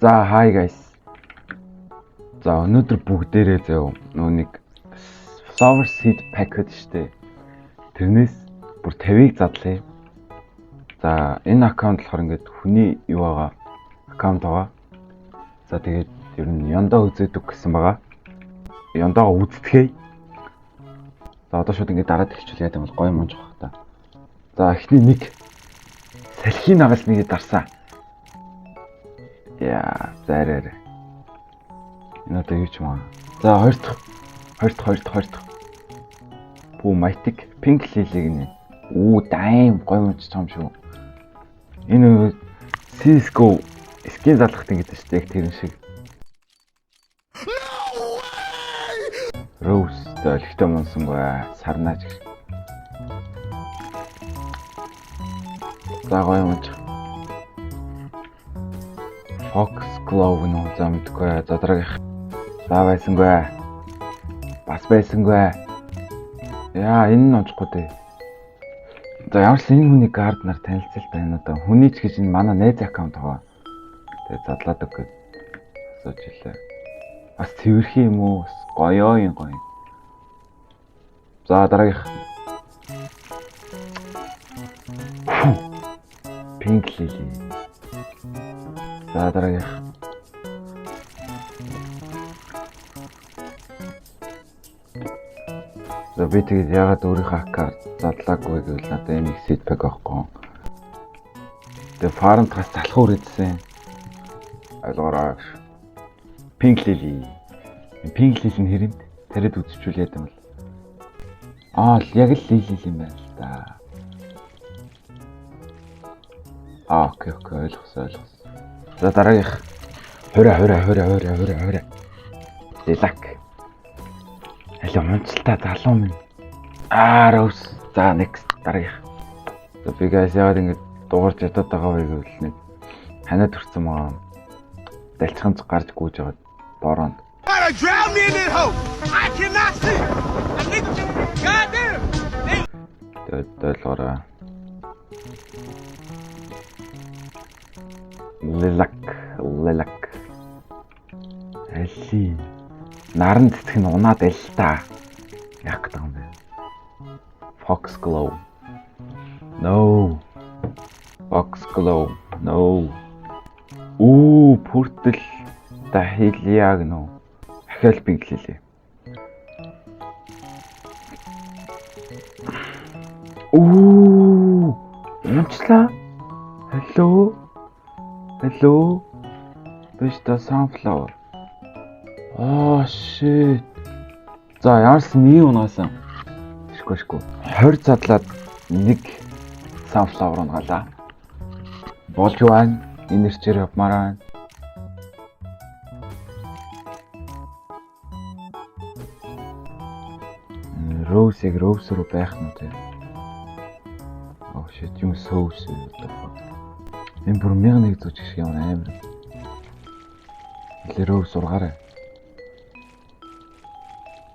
За, hi guys. За, өнөөдөр бүгдээрээ зөө нөө нэг flower seed pack гэдэг штэ. Тэрнээс бүр 50-ыг задлаа. За, энэ аккаунт болохоор ингээд хүний юу байгаа аккаунт байгаа. За, тэгээд ер нь яндаа үзээд үг гэсэн байгаа. Яндаага үздэхэй. За, одоо шууд ингээд дараад эхэлчихвэл яа гэм бол гоё мунж байх та. За, эхний нэг салхи нагалс нэгэ дарсан. Яа, зараар. Энэ одоо юу ч юм аа. За, хоёр дахь. Бүү mythic pink lily гинэ. Үү, дайм гоё мунч юм шүү. Энэ CS:GO skin залгах гэдэг шүү дээ, яг тэрэн шиг. Rose өлегтэй мунсангүй сарнаач гэж. За, гоё мунч. Fox Glove нөө, за мэдгүй. За, дараагийнх. За, байсангүй. Бас байсангүй. Яа, энэ нь онцохгүй дээ. За, ямар ч энэ хүний gardener танилцал байна одоо. Хүний ч гэж энэ манай найз аккаунт байгаа. Тэгээ задлаад өг гэж асууж илээ. Бас цэвэрхэн юм уу? Бас гоё юм гоё. За, дараагийнх. Pink Lily. За, дараагийнх. За, би тэгээд ягаад өөрийнхөө аккаар задлаагүй гэвэл надад энэ их seed pack авахгүй. Тэгээд farm таас залхуу үрээдсэн. Ойлгоорой. Pink Lily. Pink Lily нь хэрэнд тариад үзчихвэл яа юм бол. Аа, яг л Lily юм байна л да. Аа, окей, ойлгосон. За, дараагийнх. 20. Lilac. Аль унцлаа залуу минь. Аа, Rose. За, next дараагийнх. За, би guys яагаад ингэж дуурж ядаад байгаа вэ гэвэл нэг ханаа төрсөн байгаа. Далчханц гарч гүйж байгаа доороонд. Тэгээд ойлгоорой. Lilac. Алли. Наран цэцэг нь унаад аль та. Яах гэдэг юм бэ? Fox Glow. No. Fox Glow. No. Үү, purple dahlia гэнэ. Ахиал pink lily. Үү, унчлаа. Hello. Hello. Биш та sunflower. Oh shit. За, ямарс нэг унаасан. Шгүй. 20 задлаад нэг sunflower унгаалаа. Болж байна. Энэ ирчээр явмаар байна. Rose-ийг Rose руу байх нь үү? Oh shit, юм соус what the fuck. Энэ бүр 1100 ч гэх юм амар. Лээ Rose ургаарай.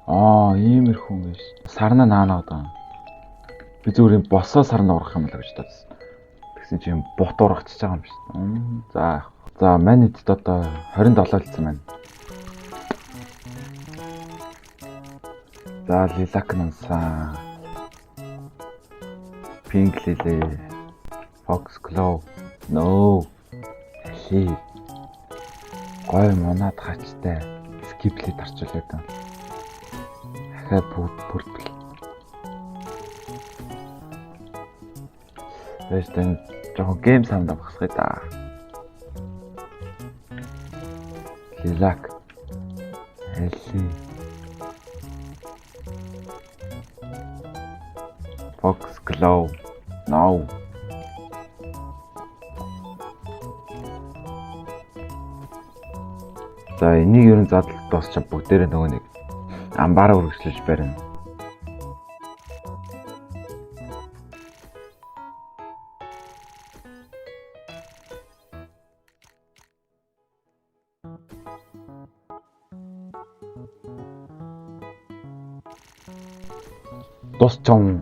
Аа, иймэрхүү юм биш. Сарна наанаад байгаа. Би зүгээр юм босоо сарна ургах юм л гэж бодсон. Тэгсэн чинь бут ургачж байгаа юм биш. За. За, мань эдд одоо 27 болсон байна. За, lilac нансаа. Pink lily. Fox glow. No. Алий. Гой мунаад хачтай. Skip-лээ дарчулаад байна. Дахиад purple. Тэс тэн жоохон game sound авахсгая да. Lilac. Алий. Fox glow. No. За, энийг ер нь задлал дуусчаа бүгдээрээ нөгөө нэг амбаараа үргэлжлүүлж барина. Дуусчон.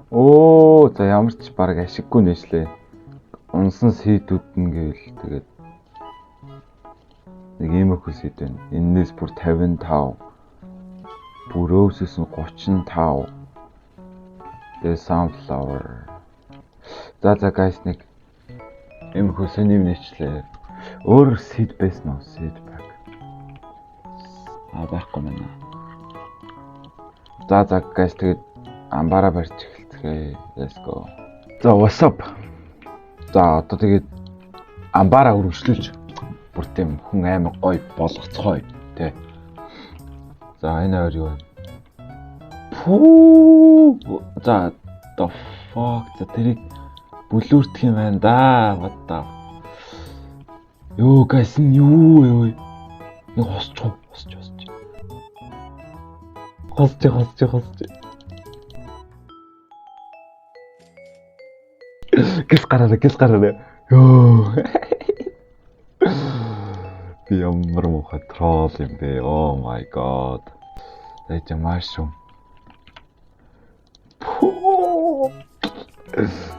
Оо, за ямар ч баг ашиггүй нээшлээ. Унсан сийдүүд нь гэвэл тэгээд Иймэрхүү seed байна. Эннээс бүр 55. Бүр roses нь 35. Тэгээ sunflower. За guys, нэг иймэрхүү сони юм нэчлээ. Өөр seed байсан уу? Seed pack. А, байхгүй байна. За guys, тэгээд амбаараа барьж эхэлцгээе. Let's go. За, what's up? За, одоо тэгээд амбаараа өргөжлүүлж бүр тийм хүн амар гоё болгоцгоё тэ. За, энэ хоёр юу вэ? Пүү. За, the fuck, за, тэрийг бүлүүрдэх юм байна да. What the. Йоо, guys, энэ юу юу? Нэг хосч хосч хосч. Хосч хосч хосч. Гэл гараарай, гэл гараарай. Йоо. Би ямар муухай troll юм бэ? Oh my god. Заяа, mushroom. Пүү.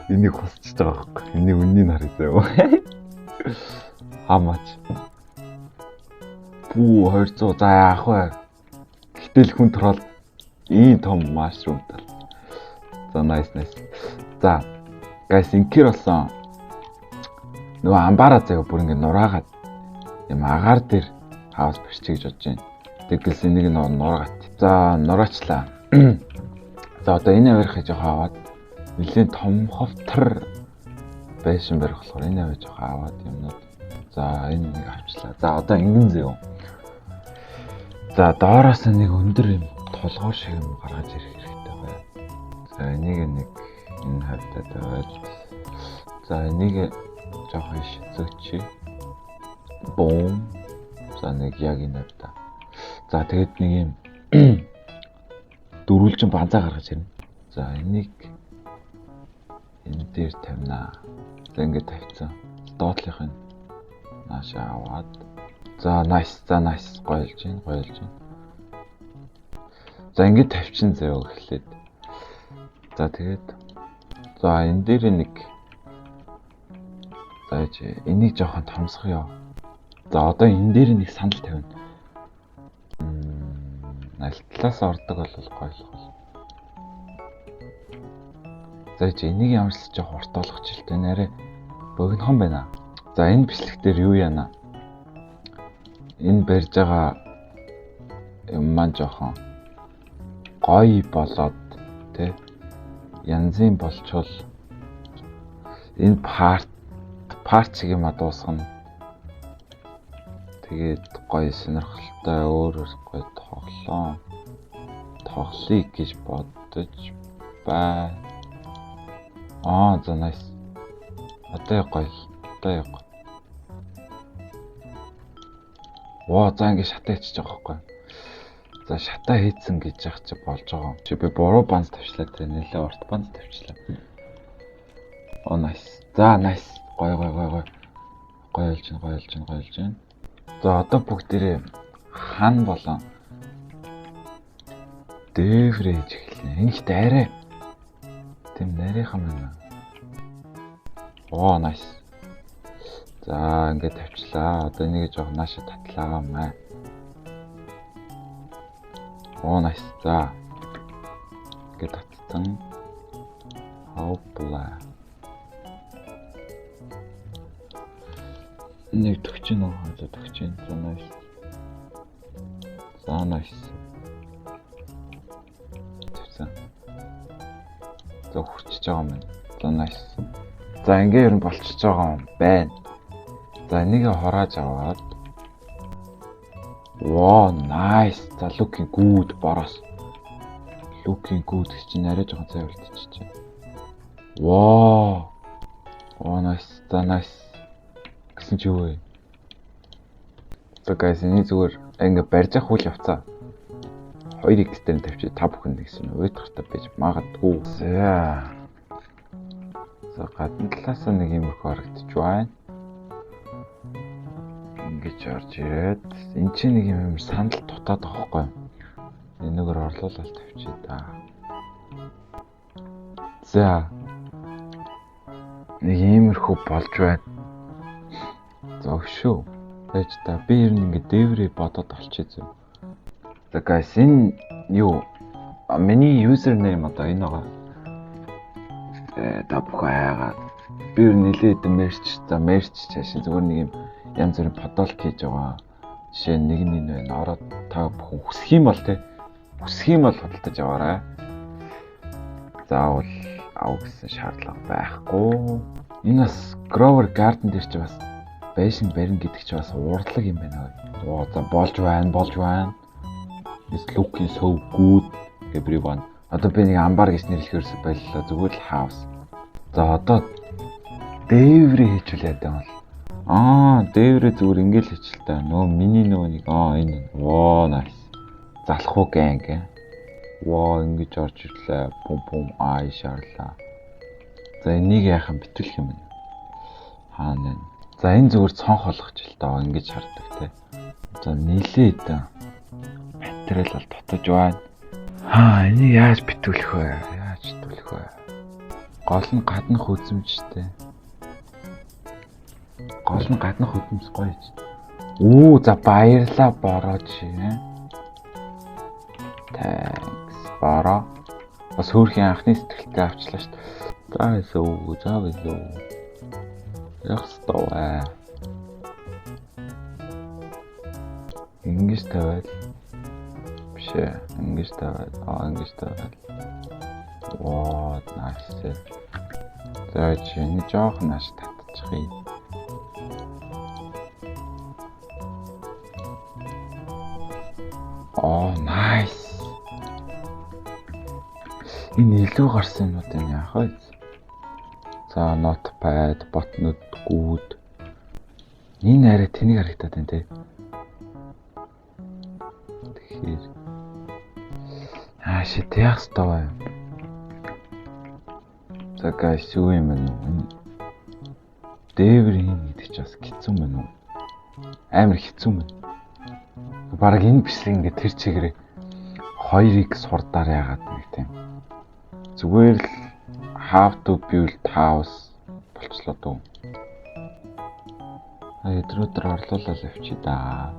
Энийг хосчиж байгаа байхгүй. Энийг үннийг харъя заяа. How much? Пүү, 200. За, яах вэ? Гэтэл хүн troll ийм том mushroom тал. За, nice nice. За guys, инкер болсон. Нөгөө амбаараа заяа бүр ингэ нураагаад юм агаар дээр house барьчих гэж бодож байна. Тэгвэл энийг нураагаад. За, нураачлаа. За, одоо энэ авирах жоохон аваад нэлийн томховтор байшин барих болохоор энэ аваа жоохон аваад юмнууд. За, энэ нэг авчлаа. За, одоо ингэн зөө. За, доороос нэг өндөр юм тулгуур шиг юм гаргаж ирэх хэрэгтэй байна. За, энийг нэг энэ хавьтаа тавиад. За, энийг жоохон шизөөч. Бум. За, нэг яг энэ хавьтаа. За, тэгээд нэг юм дөрвөлжин банзаа гаргаж ирнэ. За, энийг энэ дээр тавина. За, ингээд тавьсан. Доотлих нь наашаа аваад. За, nice. За, nice. Гоёлж байна, гоёлж байна. За, ингээд тавьчин заяа эхлээд. За, тэгээд за, энэ дээр нэг, за, энийг жоохон томсгоё. За, одоо энэ дээр нэг сандал тавина. Аль талаас ордог бол гоёлох бол. За, энийг ямар ч жоох урт болгоч л дээ. Арай богинохон байна. За, энэ бичлэг дээр юу яана? Энэ барьж байгаа юм маань жоохон гоё болоод тэ янзын болчвол энэ part шиг юм а дуусгана. Тэгээд гоё сонирхолтой өөр өөр гоё тоглоом тоглоё гэж бодож бай. Аа, за, nice. Одоо яг гоё. Одоо яг гоё. Воо, за, ингэ шатаа хийчихэж байгаа байхгүй. За, шатаа хийцэн гэж яах чи болж байгаа. Чи би буруу банз тавьчлаа те, нэлээ урт банз тавьчлаа. Оо, nice. За, nice. Гоё гоё гоё гоё. Гоё болж байна, гоё болж байна, гоё болж байна. За, одоо бүгдээрээ хан болон дээврээ хийж эхэлнэ. Энэ ихтэй арай тийм нарийнхан байна. Оо, nice. За, ингээд тавьчлаа. Одоо энийг жоох нааша татлаа маа. Оо, nice. За. Ингээд татсан. Хопла. Нэг төгч нь уу? За, төгч нь. За, nice. За, nice. Тавьсан. За, хүрчиж байгаа юм байна. За, nice. За, ингээ ер нь болчихж байгаа юм байна. За, энийг хурааж аваад. Wow, nice. За, looking good bros. Looking good гэж чинь арай жоохон цай үлдчихэж. Wow. Oh, nice. За, nice. Гэсэн чи юу вэ? За guys, энийг зүгээр ингээ барьж авах үйл явцаа 2x дээр тавьчих, та бүхэн нэгсэн уйтгартай байж магадгүй. За. За, гадна талаас нэг иймэрхүү харагдчих байна. Ингэж орж ирээд эн чинь нэг юм сандал дутаад байгаа байхгүй юу? Энэгээр орлуулаад тавьчих та. За. Нэг иймэрхүү болж байна. За, өшөө. Тэгэж та би ер нь ингээд дээврээ бодоод олчих зү. За guys, энэ юу? Миний username одоо энэ байгаа. Та бүхэн хайгаад би ер нь нэлээд хэдэн merch, за merch цаашаа зүгээр нэг юм янз бүрийн подолк хийж байгаа. Жишээ нь нэг нь энэ байна. Ороод та бүхэн хүсэх юм бол те хүсэх юм бол худалдаж аваарай. Заавал ав гэсэн шаардлага байхгүй. Энэ бас Grower Garden дээр чи бас байшин барина гэдэг чи бас урлаг юм байна. Оо за болж байна, болж байна. It's looking so good everyone. Одоо би нэг амбар гэж нэрлэхээрс боллоо. Зүгээр л house. За одоо дээврээ хийчихвэл яа юм бол. Дээврээ зүгээр ингээл хийчихэл та. Нөө миний нөгөө нэг энэ. Воо nice. Залах уу gang. Воо ингэж орж ирлээ. Пум пум ай шаарлаа. За энийг яахан битүүлэх юм бэ? Хаана вэ? За энэ зүгээр цонх болгоч л доо ингэж хардаг те. За нилээд материал бол дутаж байна. Энийг яаж битүүлэх вэ? Яаж битүүлэх вэ? Гол нь гаднах үзэмжтэй. Гол нь гаднах үзэмж гоё ч. Үү за баярлаа бороо чи. Thanks бороо. Бас хөөрхийн анхны сэтгэлтэй авчлаа шүү дээ. За эсөө, за эсөө. Яг хэвээр. Ингэж тавиал биш ээ. Ингэж тавиал. Ингэж тавиал. Воо, nice. За чи энэ жоох нааш татчихъя. Nice. Энэ илүү гарсан юмнууд энэ яах вэ? За notepad, botnod, good. Энэ арай тэнэг харагдаад байна те. Тэгэхээр shit яах ёстой вэ? За guys юу юм бэ нүү? Дээвэр хийн гэдэг чи бас хэцүү мэн үү? Амар хэцүү мэн. Бараг энэ бичлэг ингээд тэр чигээрээ 2-ыг сурдаар яагаад нэг тийм. Зүгээр л how to build house болчлоо дөө. Өдрөдөр орлуулаад явчих да.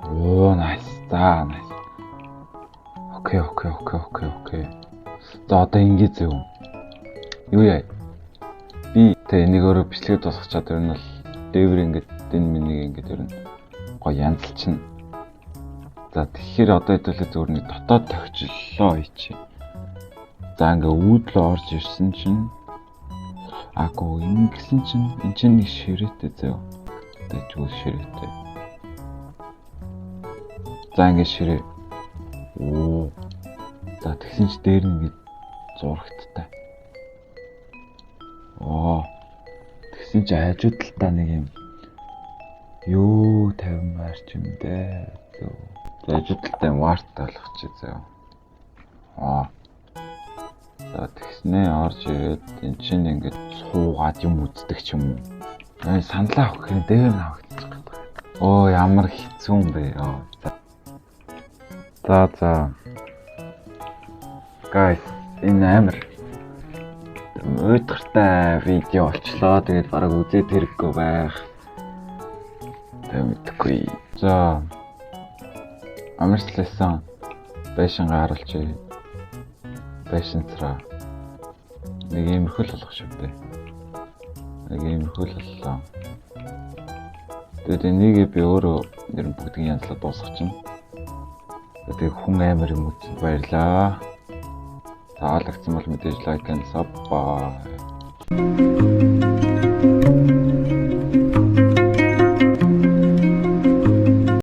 Оо nice. За nice. Окей. За одоо ингэ зөв. Юу яа? Би тэ энийг өөрөө бичлэгээ дуусгачаад ер нь бол дээвэр ингээд энэ миний ингээд ер нь гоё янзалчихна. За тэгэхээр одоо хэдүүлээ зүгээр нэг дотоод тохичлоо хийчих. За ингээ үүдлөө орж ирсэн чинь аагүй ингэсэн чинь эн чинь нэг ширээтэй зөө. Тэжгүй ширээтэй. За ингээ ширээ. Оо. За тэгсэн чи дээр нь ингээ зурагттай. Оо. Тэгсэн чи хажуу талдаа нэг юм юу тавимаар ч юм дээ. Зөө. За хажуу талдаа юм варт болгочих зөө. Аа. За тэгснээ орж ирээд эн чинь ингээд суугаад юм үздэг ч юм уу. Саналаа авах гэхээр дээр нь авагдчих гэдэг. Оо ямар хэцүү юм бэ. За. Guys, энэ амар уйдгартай видео болчлоо. Тэгээд бараг үзээд хэрэггүй байх. Тэг мэдэхгүй. За. Амарчласан байшингаа харуулчих. Байшин цараа. Нэг иймэрхүү л болох шүү дээ. Нэг иймэрхүү л боллоо. Тэгээд энийг би өөрөө ер нь бүгдийг янзлаад дуусгах чинь. Тэгээд хүн амар юм үзсэн баярлаа. Таалагдсан бол мэдээж like and sub. Bye.